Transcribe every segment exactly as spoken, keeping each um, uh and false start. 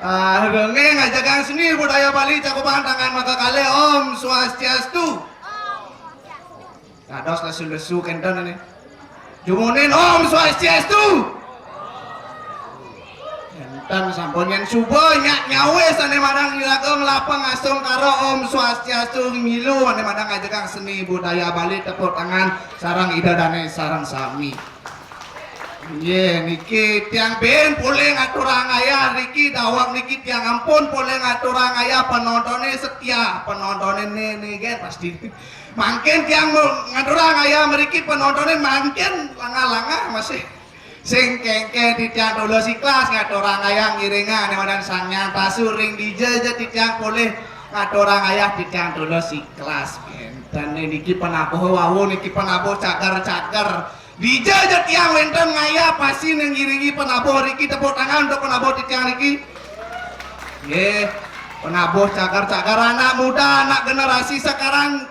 Ah, dongéng ajagang seni budaya Bali cakupan tangan makakalih. Om Swastiastu. Dados lesu-lesu kénten ini. Jumunin Om Swastiastu. Kénten sampun yén suba nyak nyawis ané madang iraga nglapeng asung karo Om Swastiastu, milu ané madang ajagang seni budaya Bali, tepuk tangan sareng Ida Dané sareng sami. Nggih, niki tiang bin polih ngaturang ayah niki, daweg niki tiang ampun polih ngaturang ayah penontoné setia, penontoné né, né, nggih, pasti. Mangkin tiang mau ngaturang ayah mriki penontoné mangkin langah-langah masih sing kéngkén titiang tulus ikhlas ngaturang ayah ngiringang ané madan Sang Hyang Tasu ring dija ja titiang polih ngaturang ayah titiang tulus ikhlas. Kénten niki penabuh wau niki penabuh cagar-cagar. Dija ja tiang wénten ngayah pasti ngiringi penabuh riki, tepuk tangan untuk penabuh titiang niki. Nggih, penabuh cagar-cagar anak muda, anak generasi sekarang.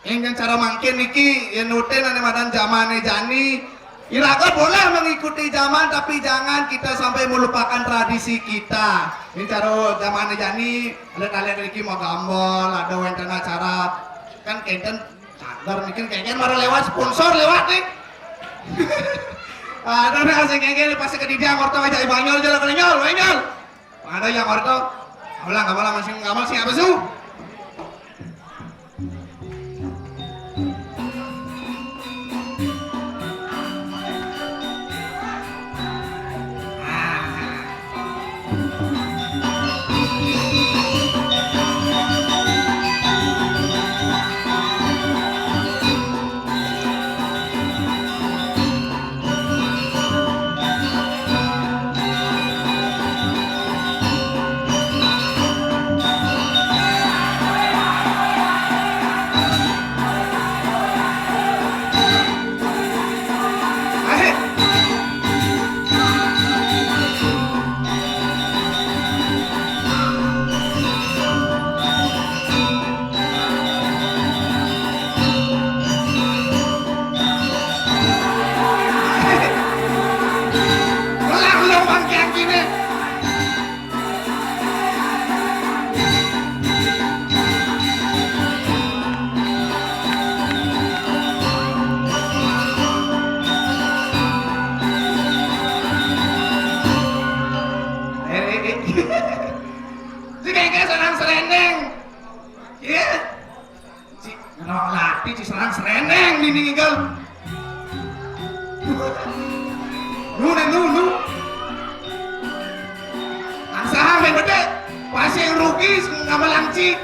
Ing cara mangkin niki, yén nutin ané madan jamané jani, iraga boleh mengikuti zaman, tapi jangan kita sampai melupakan tradisi kita. Ing cara jamané jani, alit-alit niki mau gambel, ada wénten acara, kan kénten cagar niki, kénten mara lewat sponsor lewat nih. Aduh, nah, sing kénten pasti kedidian, orta aja Banyol aja lah, Banyol, Banyol. Ada yang orta, ulang, kamu lah masing, kamu sing apa su? Ulang, ulang, Bang Kian Kine. Eh, eh, eh. Si Keke senang serendeng. Iya. Ci, ngelok lati, ci serang serendeng, dinding igel. Nu, nu, nu. Angsaha main bedek, pasir rugi, ngamalang ci.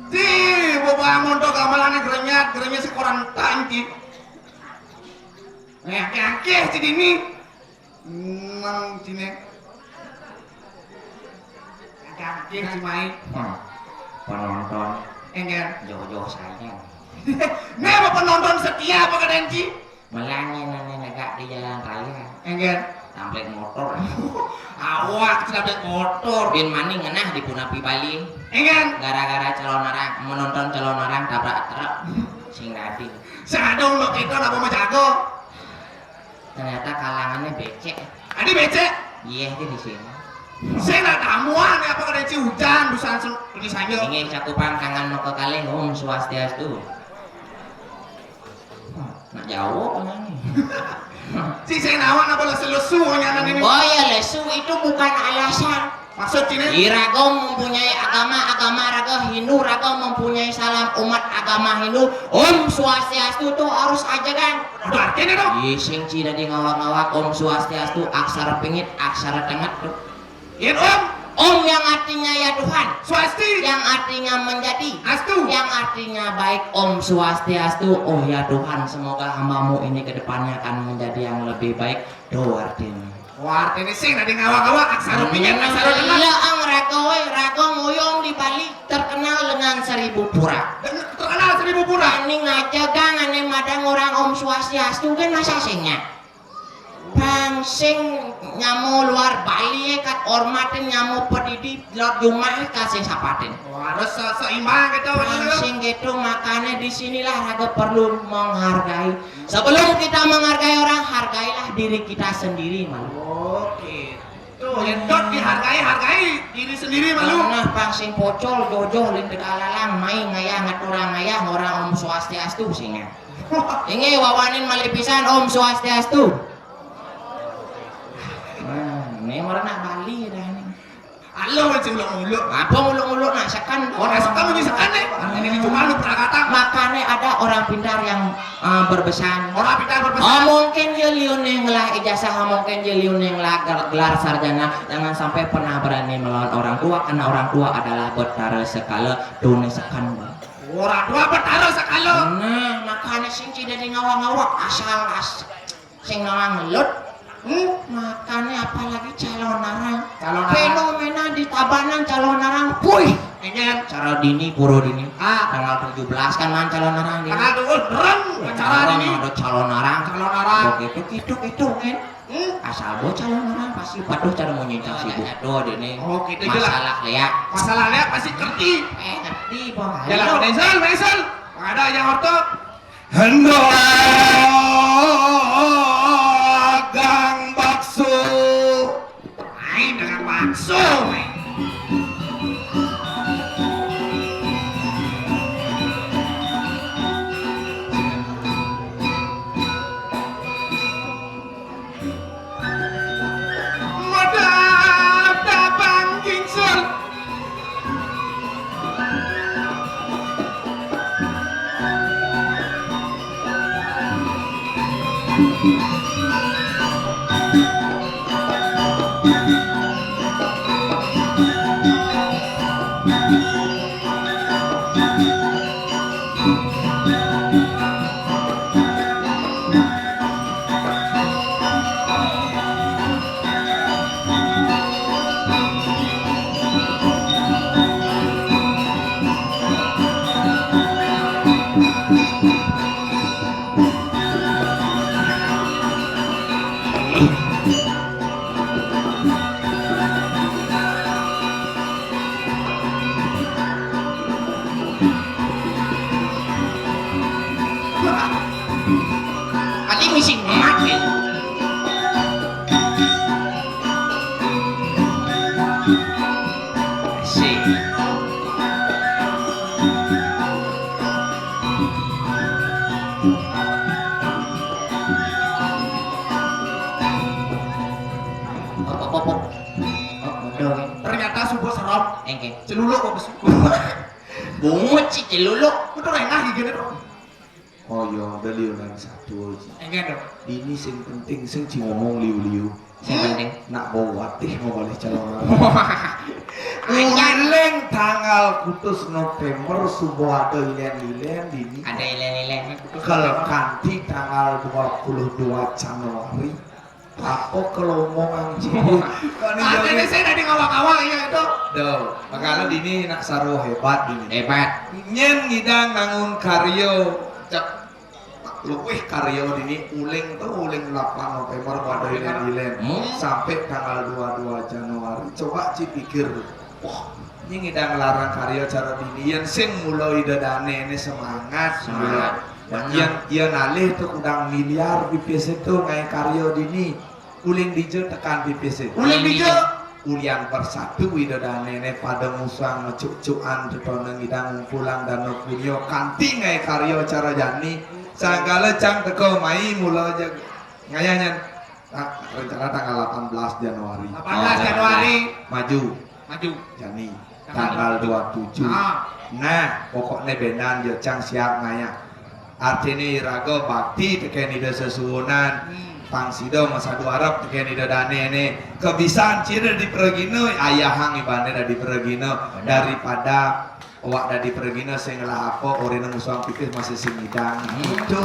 Di, bebangun to gamelane grenyat, grenyat si koran tanji. Ngakeh-ngakeh si dini. Nang sini. Ngakeh-ngakeh si mai. Hmm. Penonton. Enggak. Jauh-jauh saya. Nah, apa penonton setia apa kadang ci? Melangin nane negak di jalan raya. Enggak. Tamplik motor. Awak tamplik motor. Bin maning ngenah di Punapi Bali. Enggak. Gara-gara calon orang, menonton calon orang tabrak truk. Sing dadi. Sing ada untuk kita apa mau jago? Ternyata kalangannya becek. Ada becek? Iya, itu di sini. Saya nak tamuan apa kena ci hujan, busan ini saja. Ini cakupan tangan mau ke kalih, Om Swastiastu. Nak jawab nanya. Si saya nawan apa lah selesu nyanan ini? Oh ya, lesu itu bukan alasan. Maksud sini? Iraga mempunyai agama, agama raga Hindu, raga mempunyai salam umat agama Hindu. Om Swastiastu itu harus aja kan. Udah artinya dong. Iya, sing ci dadi ngawak-ngawak Om Swastiastu, aksara pingit, aksara tenget tuh. Yen Om, Om yang artinya ya Tuhan. Swasti. Yang artinya menjadi. Astu. Yang artinya baik. Om Swastiastu. Oh ya Tuhan, semoga hamba-Mu ini ke depannya akan menjadi yang lebih baik. Tuh artinya. Wah, artinya sing tadi ngawa-ngawa, aksara pinyen, aksara dengar. Iya, ang raga, woi, raga ngoyong di Bali terkenal dengan seribu pura. Terkenal seribu pura. Ini ngajak gang ane madang orang Om Swastiastu kan masa singnya. Bang sing nyamo luar Bali ya, kat ormatin nyamo pedidi lot jumah kasih sapatin. Wah, harus se-, seimbang gitu. Bang sing gitu, makanya di sinilah raga perlu menghargai. Sebelum kita menghargai orang, hargailah diri kita sendiri, malu. Oke. Tuh, ya, dot dihargai, hargai diri sendiri, malu. Nah, pang sing pocol, jojoh, lintik alalang, mai ngayah, ngaturang ngayah, orang Om Swastiastu, singa. Ini wawanin malipisan, Om Swastiastu. Nah, ini orang nak Bali dah ni. Halo, macam uluk-uluk. Apa uluk-uluk nak sekan? Oh, nak sekan, macam sekan ni. Ini cuma lu pernah kata. Makanya ada orang pintar yang, eh, berpesan. Orang pintar berpesan. Oh, mungkin dia liu ning lah ijazah, mungkin dia liu ning lah ger-, gelar sarjana. Jangan sampai pernah berani melawan orang tua, karena orang tua adalah betara sekala, dunia sekan. Orang tua betara sekala. Nah, makanya sing tidak di ngawa-ngawa, asal as-, sing nawang lut. Hmm? Makanya apalagi calon arang. Calon arang. Fenomena di Tabanan calon arang. Puih. Enyen. Cara dini, pura dini. Ah. Tanggal tujuh belas kan man calon arang dini. Tanggal tujuh belas, rem, acara dini. Ada calon arang. Calon arang. Begitu, gitu, gitu, kan. Hmm? Asal bawa calon arang pasti patuh cara mau nyincang sibuk. Ada dini. Oh, gitu je lah. Masalah ya. Masalah ya pasti ngerti. Eh, ngerti, boh. Jalan, Menyusul, menyusul. Ada yang orto. Hendok gang bakso. Ai dengan bakso. Madap tabang gingsul. Ati misi emak ya. Asik. Apa, apa, apa? Oh, bodoh, ya. Ternyata subuh serop. Engke. Celuluk kok besu. Bungut sih celuluk. Betul, enak gigitnya, Bro. Oh iya, udah liunan satu aja. Enggak dong. Ini sing penting, sing ci ngomong liu-liu. Sing penting. Nak bawa watih mau balik calon. Wah. Uling tanggal kutus November subuh ada ilen-ilen dini. Ada ilen-ilen. Kalau kanti tanggal dua puluh dua Januari. Apa kalau omongan cilik? Kok ini Artinya jadi saya tadi ngawang-ngawang ya itu. Duh, makanya dini nak sarwa hebat dini. Hebat. Nyen ngidang nangun karyo, cek luwih karyo dini uling tuh uling delapan November pada ilen-ilen. Hmm. Sampai tanggal dua dua Januari. Coba ci pikir. Wah, ini ngidang larang karyo cara dini. Yen sing mula ida dane ini semangat. Semangat. Benar. Yen, yen alih tuh kudang miliar B P S itu ngai karyo dini. Uling dija tekan B P S. Uling dija. Ulian bersatu ida dane ne pada musang mecucuan tetona ngidang ngumpulang dana punyo kanti ngai karyo cara jani. Sagala cang teko mai mula aja ngayah nyen. Nah, rencana tanggal delapan belas Januari. Delapan belas Januari. Maju. Maju. Jani. Tanggal dua tujuh. Ah. Nah, pokoknya benan yo cang siap ngayah. Artine iraga bakti teken Ida sesuwunan. Hmm. Pang sida masadu arep tekén Ida Dané né. Kebisan cira di pragina, ayahang ibané dadi pragina. Bener. Daripada awak dadi pragina sing ngelah apa, orina ngusuang pipis masih sing ngidang. Hmm. Gitu.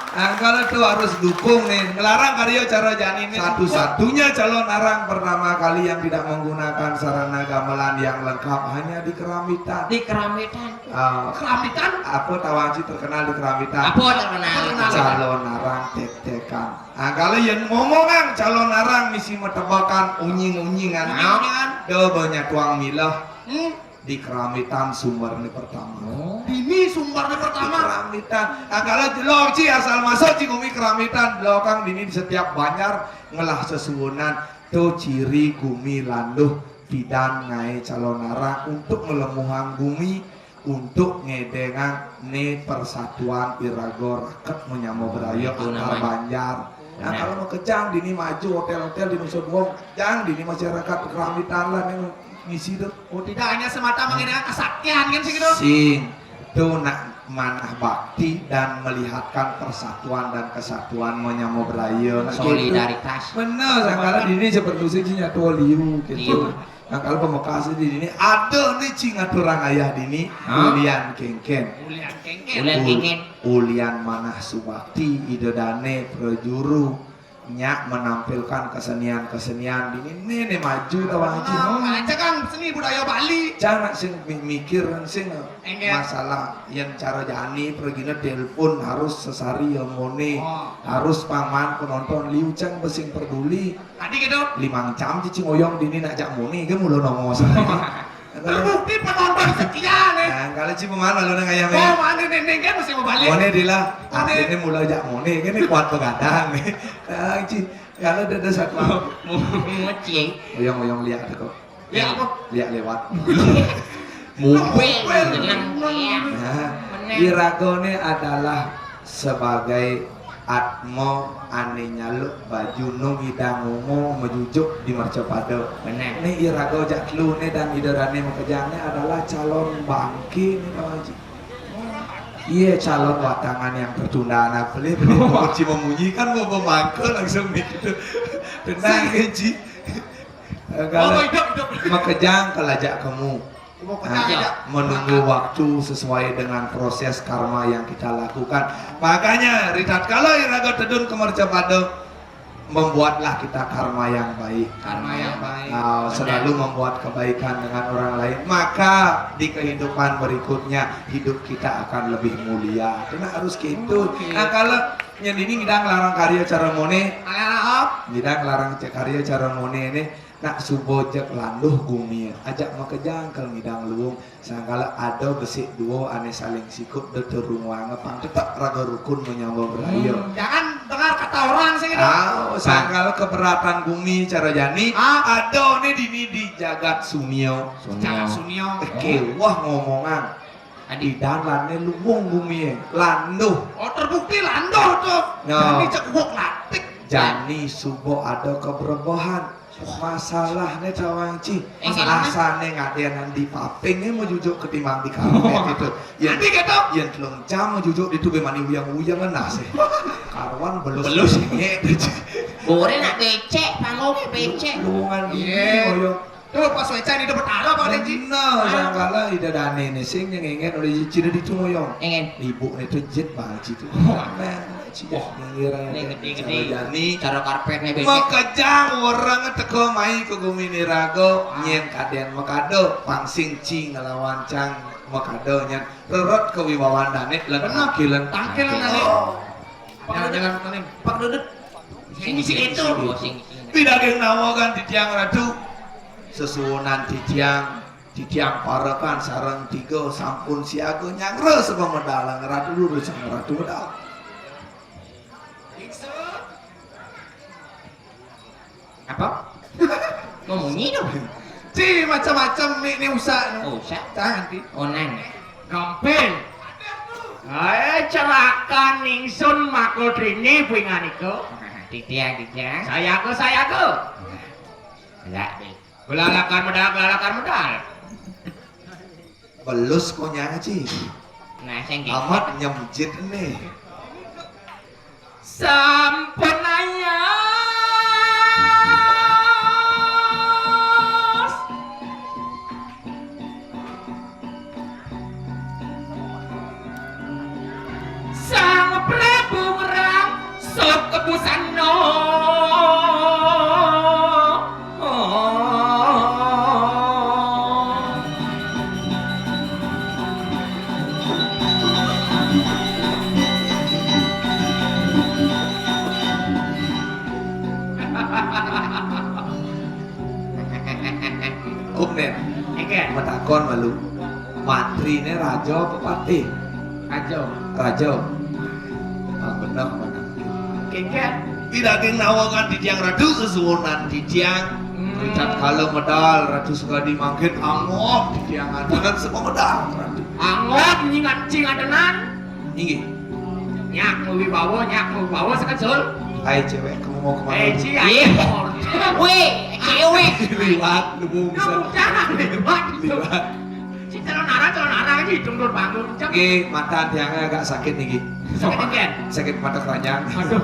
Nah, kalau tuh harus dukung nih, ngelarang karya cara jani nih. Satu-satunya calon arang pertama kali yang tidak menggunakan sarana gamelan yang lengkap hanya di Keramitan. Di Keramitan. Ah, Keramitan? Apa Tawangci terkenal di Keramitan? Apa terkenal di Keramitan? Calon arang tek-tekan. Ah, kalau yang ngomongan calon arang misi metebakan unying-unyingan. Unying-unyingan. Do banyak tuang milah. Hmm. Di Keramitan sumber ni pertama. Oh. Dini sumber ni pertama. Di Keramitan. Ah, kalau jelo ci asal masuk ci gumi Keramitan, belakang dini di setiap banjar ngelah sesuunan tu ciri gumi landuh pidan ngaé calon arang untuk melemuhang gumi, untuk ngedéngang né persatuan iraga raket menyama beraya antar banjar. Nah, kalau makejang dini maju hotel-hotel di Nusa Dua, makejang dini masyarakat Keramitan lah nih ngisi tu. Oh, tidak hanya semata mengidap kesaktian kan sih gitu? Sing. Tu nak manah bakti dan melihatkan persatuan dan kesatuan menyama beraya. Nah, gitu. Solidaritas. Bener, sangkala dini seperti sing nyatu liu gitu. Liu. Nah, kalau pamekasné dini ada nih cing aturang ayah dini, hah? Ulian kéngkén. Ulian kéngkén. Ulian kéngkén. Ulian manah subakti, Ida Dané, prajuru. Nyak menampilkan kesenian-kesenian dini né, né maju tawang ci. Nah, aja kan seni budaya Bali. Jangan sing mi-, mikir sing masalah yang cara jani pergina telepon harus sesari ya moné. Oh. Harus paman penonton liu cang besing peduli. Tadi gitu. Limang jam ci ngoyong dini nak jak moné ke mula nongos. Terbukti penonton setia nih. Nah, kalau ci pemain lalu nang ayam. Oh, mana nih, nih, kan mesti mau balik. Moné dila. Moné. Artinya mula jak moné, kan ini kuat begadang nih. Nah, ci, kalau ada satu. Moci. Oyong-oyong lihat tuh. Lihat apa? Lihat lewat. Mubeng, tenang, iya. Nah, benar. Iraga ni adalah sebagai atma ané nyaluk baju nung idang ngomong majujuk di mercapada. Benar. Né iraga jak telu né dan Ida Dané makejang né adalah calon bangké né, Pak Haji. Iya, calon watangan yang tertunda anak pelih, pelih. Oh. Kunci memunyikan mau pemangke langsung nih gitu. Tenang, Ji. Eh, kalau makejang kalau ajak kamu. Nah, menunggu waktu sesuai dengan proses karma yang kita lakukan. Makanya, ritatkala iraga tedun ka mercapada, membuatlah kita karma yang baik. Karma yang baik. Nah, selalu membuat kebaikan dengan orang lain, maka di kehidupan berikutnya hidup kita akan lebih mulia. Karena harus gitu. Oke. Nah, kalau yang ini ngidang larang karya cara moné, ngidang larang karya cara moné né. Nak suba jak landuh gumi, ajak makejang kal ngidang luung, sangkala ada besik dua ané saling sikut, da terunguanga pang tetep raga rukun menyama beraya. Hmm, jangan dengar kata orang sing itu. Ah, sangkala keberatan gumi cara jani, ah, ada né dini di jagat sunia. Sunia. Jagat sunia. Eh, kéweh ngomongan. Adi. Di dalan né luung gumi, landuh. Oh, terbukti landuh tuh. Nah. Jani cek gua latik. Jani suba ada kebrebehan. Masalahné tawang ci. Masalahné? Asané ngadénan di paping né majujuk ketimbang di karpet gitu. Yén, adi gitu. Yén telung jam majujuk ditu bé mani uyang-uyang ngenah sih. Karuan belus. Belus. Ngék, ci. Goreng nak becek, panggungnya becek. Luungan dini, iya, ngoyong. Tuh, pas wécan Ida Betara, Pak Haji. Bener, sangkala Ida Dané né sing nyengengén oleh cina ditu ngoyong. Engén. Ibu né tuh jit banget situ. Wah. Nah, ci. Wah. Ngira né gedé-gedé. Cara jani. Cara karpetnya becek. Makejang orang teka mai ke gumi niraga, ah, nyén kadén makada, pang sing ci ngelawan cang makada nyén. Rerot kewibawan dané lan. Bener. Tangkilan. Tangkilan dané. Oh. Pak Dudut. Pak Dudut. Sing, sing itu. Sing, sing. Pidaging nawa kan titiang Ratu. Sesuunan titiang, titiang parekan sareng tiga sampun siaga nyanggra sebab medal Ratu lurus sang Ratu medal. Apa? Mau munyi dong. Ci, macam-macam ni, ni usak ni. Oh, usak? Jangan, Ci. Oh, nang. Gampil. Eh, celaka ningsun mako trini pingan iku. Titiang, titiang. Sayaga, sayaga. Enggak, Ci. Gelalakan medal, gelalakan medal. Belus konyang, Ci. Nah, sing. Amat nyemjit nih. Sampun ayah. Kebusana. Kup, Nen. Engké. Matakon malu. Mantriné raja apa patih? Raja. Raja. Ah, bener, bener. Engké. Pi daging nawegang titiang Ratu sesuunan titiang. Hmm. Ritatkala medal Ratu Sukadi mangkin angob titiang aturang semua medal Ratu. Angob nyingat cingadenan. Inggih. Nyak mawibawa, nyak mawibawa sekecul. Hai cewek, kamu mau kemana? Eh, ci, ayo. Wéh, cewek. Liwat, nemu bisa. Nemu, jangan liwat. Liwat. Ci calon arang, calon arang aja hidung tur bangun. Nggih, mata tiangnya agak sakit niki. Sakit nggih? Sakit mata keranjang. Aduh,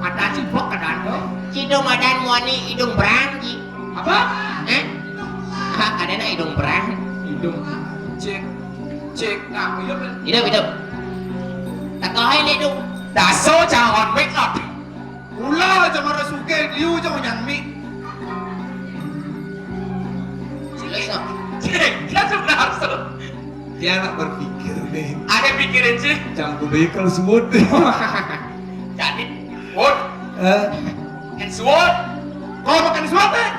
mata cibok keadaan tuh. Ci do madan muani hidung berang, Ci. Apa? Eh? Ah, kadéna hidung berang. Hidung. Cék, cék, nah, iya, Ben. Hidup, hidup. Tak kau hai, Ledu. Daso jangan make up. Ula aja marah suke, liu aja nyang mi. Cilik, no. Cék, dia sudah langsung. Dia anak berpikir nih. Ada pikirin sih. Jangan kudu kalau semut. Jadi, what? Eh? And what? Kau makan suap, eh?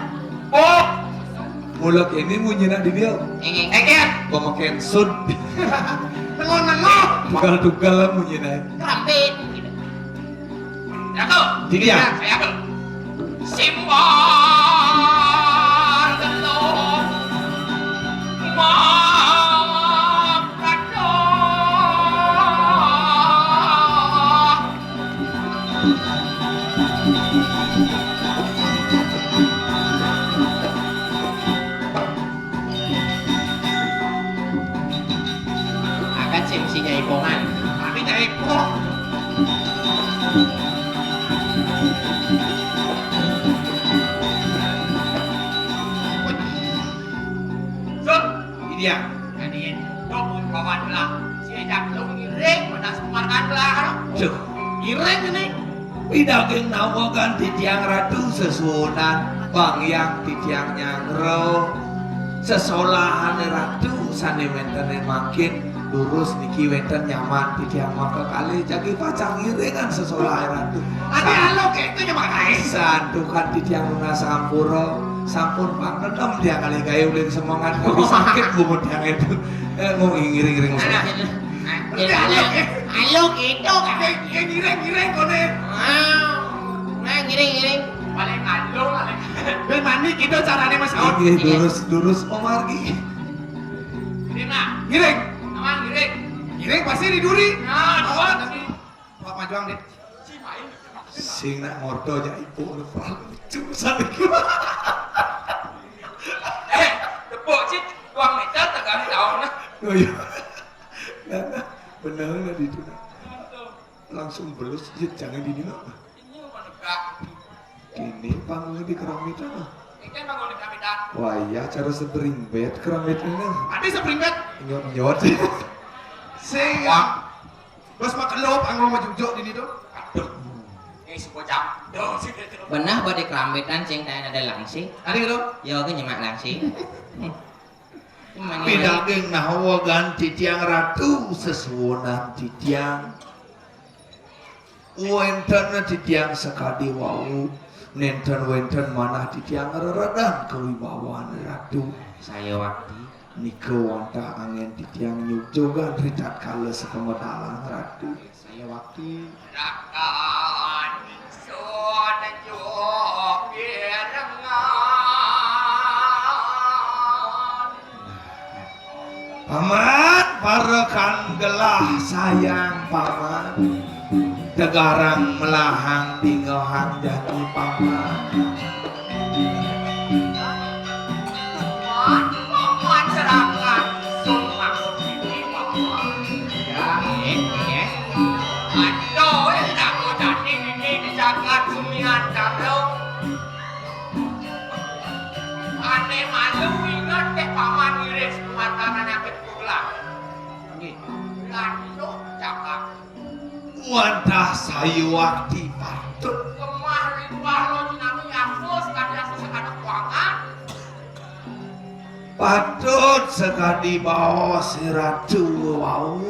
Oh. Mulak ini munyi nak di dia. Ini. Eh, ya. Pemakaian sud. Nengok-nengok. Tugal-tugal lah munyi nak. Kerambit. Aku. Di dia. Saya aku. Simbol gelung. Makada. Akan sing si nyaipongan. Tapi nyaipo. Sun. Iya. Jadi, dong, bawa lah. Si Ejak lu ngiring, pada semarkan lah. Duh, ngiring ini. Pidaging nawa kan titiang Ratu sesuunan, Bang Yang titiang nyangro. Sesolahan Ratu sané wénten ing mangkin durus niki wénten nyaman titiang mangka kalih jagi pacang ngiringan sesolahan Ratu. Ati aluk itu nyaman kaé. Santukan titiang nunas ampura, sampun pang nenem tiang kalih gaé uling semangat, kami sakit bungut tiang itu. Eh, mau ngiring-ngiring. Nah, nah, nah, aluk itu kan. Eh, eh, ngiring-ngiring koné. Ah, nah, ngiring-ngiring. Paling aluk, paling. Ben mandi gitu carané, Mas Aun. Iya, durus, durus pemargi. Ngiring, nah. Ngiring. Nah, ngiring. Ngiring pasti di duri. Nah, dua tadi. Pak majuang deh. Sing nak ngorto aja ibu lu perang lucu sané. Eh, tepuk sih, uang meter tegang tahun. Oh iya. Nah, nah, bener lah di itu. Langsung belus, jangan di dino. Ini apa negak? Ini panggung di Keramitan, ah. Ini kan panggung di Keramitan. Wah, iya, cara spring bed Keramitan, ah. Ada spring bed? Nyot-nyot. Sing. Wah. Bos makan lo, panggung maju jok di dino. Aduh. Ini si bocah. Duh, si itu. Benah badé Keramitan sing tanya ada langsing. Ada gitu? Ya, oke, nyemak langsing. Pidaging nawa gan titiang Ratu sesuunan titiang. Wénten titiang sakadi wau, nénten wénten manah titiang reredan kawibawan Ratu. Saya wakti. Nika wantah anggén titiang nyujugan ritatkala sapamedalan Ratu. Saya wakti. Rakan ingsun jog pirengan. Paman, parekan gelah sayang Paman. Tegarang melahang dingehang janji Paman. Paman, Paman, serahkan ingsun mangkut ini, Paman. Ya, eh, eh. Aduh, eh, aku tadi ini di jagat Sumihan Karo. Ané malu inget téh Paman ngiris kumartanan aké pulang. Nggih. Lanjut cakap. Wantah sayuwakti, Pak. Lemah limbah lo jinami, asus kadi asus kada kuangan. Patut sakadi baos ratu wau.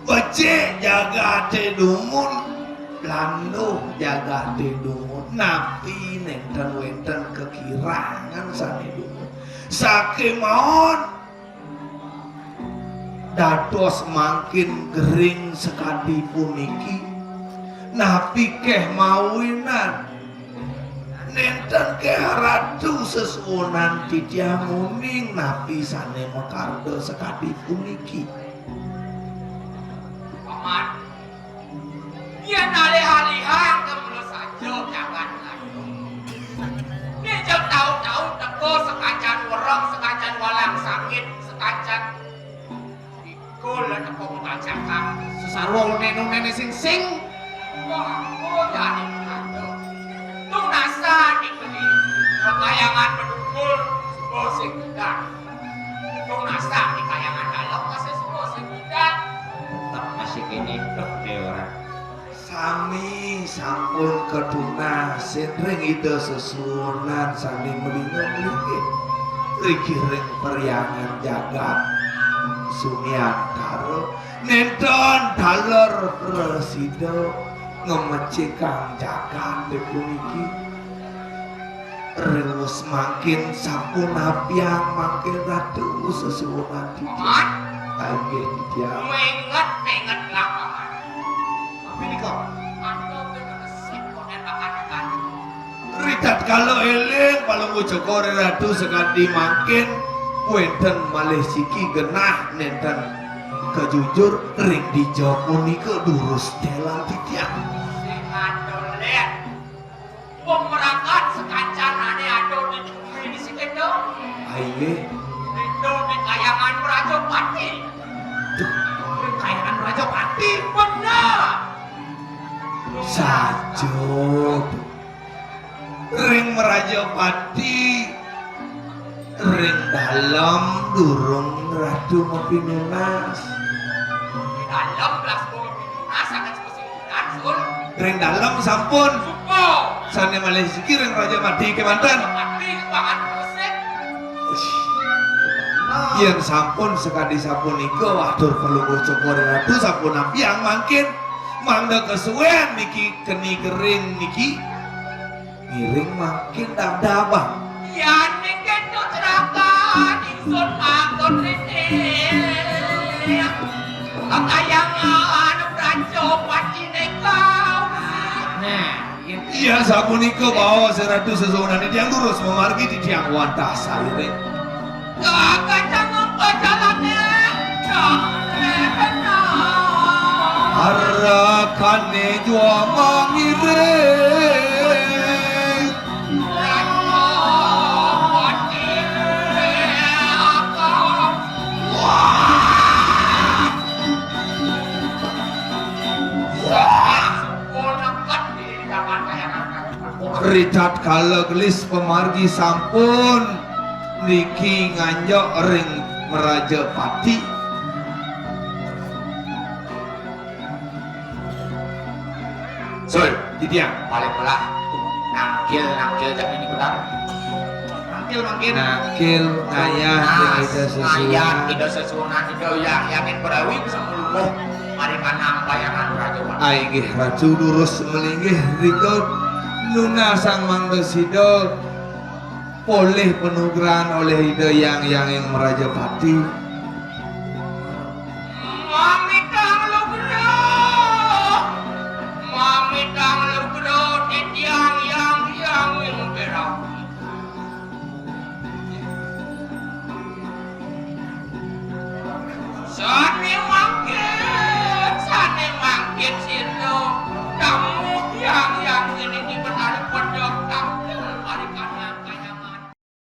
Becik jagaté dumun, landuh jagaté dumun. Napi nénten wénten kakirangan sané dumun. Sakémaon dados mangkin gering sakadi puniki. Napi kéh mawinan? Nénten kéh ratu sesuunan titiang uning napi sané makarda sakadi puniki. Paman, yén alih-alihang kemula saja jagat Melayu. Nih jeg tau-tau teka sakancan wereng, sakancan walang sangit, sakancan Kula tepung pacakan sesarwa nénu-néné sing-sing. Wah, oh, jadi kado. Tunasa dibeli kekayangan bedukul sebuah sing gudang. Tunasa di kayangan dalam kasih sebuah sing gudang. Tetap masih kene dok dewara. Sami sampun katunas ring Ida sesuunan sané malinggih-linggih. Riki ring perhyangan jagat Sumiantara, nénten taler prasida ngemecikang jagat puniki. Ringus mangkin sampun apiang mangkin Ratu sesuunan titiang. Paman. Inggih titiang. Menget, menget lah, Paman. Tapi nika, anu bener sik kok enak-enakan. Ritatkala éling Palungguh Cokor Ratu sakadi mangkin, wénten malih siki genah nénten kajujur ring dija punika durus telan titiang. Sing adoh, Lén. Pemerakan sekancanané ada di bumi ini sih, Kendo. Aye. Itu di kayangan Prajapati. Duh, di kayangan Prajapati. Bener. Saja. Ring Prajapati, ring dalem durung Ratu mapinunas. Di dalem belas bunga pinunas, sangat Ring dalem sampun. Supa. Sané malih siki ring Prajapati kémanten. Prajapati, pangan musik. Yén sampun sakadi sapunika, watur Palungguh Cokor Ratu sampun apiang mangkin. Mangda kasuwén niki keni gering niki. Ngiring mangkin dabdabang. Yan ning kento cerakan ingsun matur rene. Kakayangan Prajapati neka. Nah, iya. Iya, sapunika baos Ratu sesuunan titiang durus mamargi titiang wantah sairing. Kakacang pacalane. Arakane jua mangiring. Ritatkala gelis pamargi sampun niki nganjak ring Mraja Pati. Sul, titiang. Paling melah. Nangkil, nangkil jam ini benar. Nangkil mangkin. Nangkil ngayah ring Ida sesuunan. Ngayah Ida sesuunan, Ida Hyang Hyangin Barawi bisa meluluh. Mari kanang bayangan Raja Wali. Inggih, Ratu durus melinggih rika nunasang mangda sida polih panugrahan olih Ida Hyang Hyanging Mraja Pati. Mamitang lugra, mamitang lugra titiang Hyang Hyanging Barawi. Sané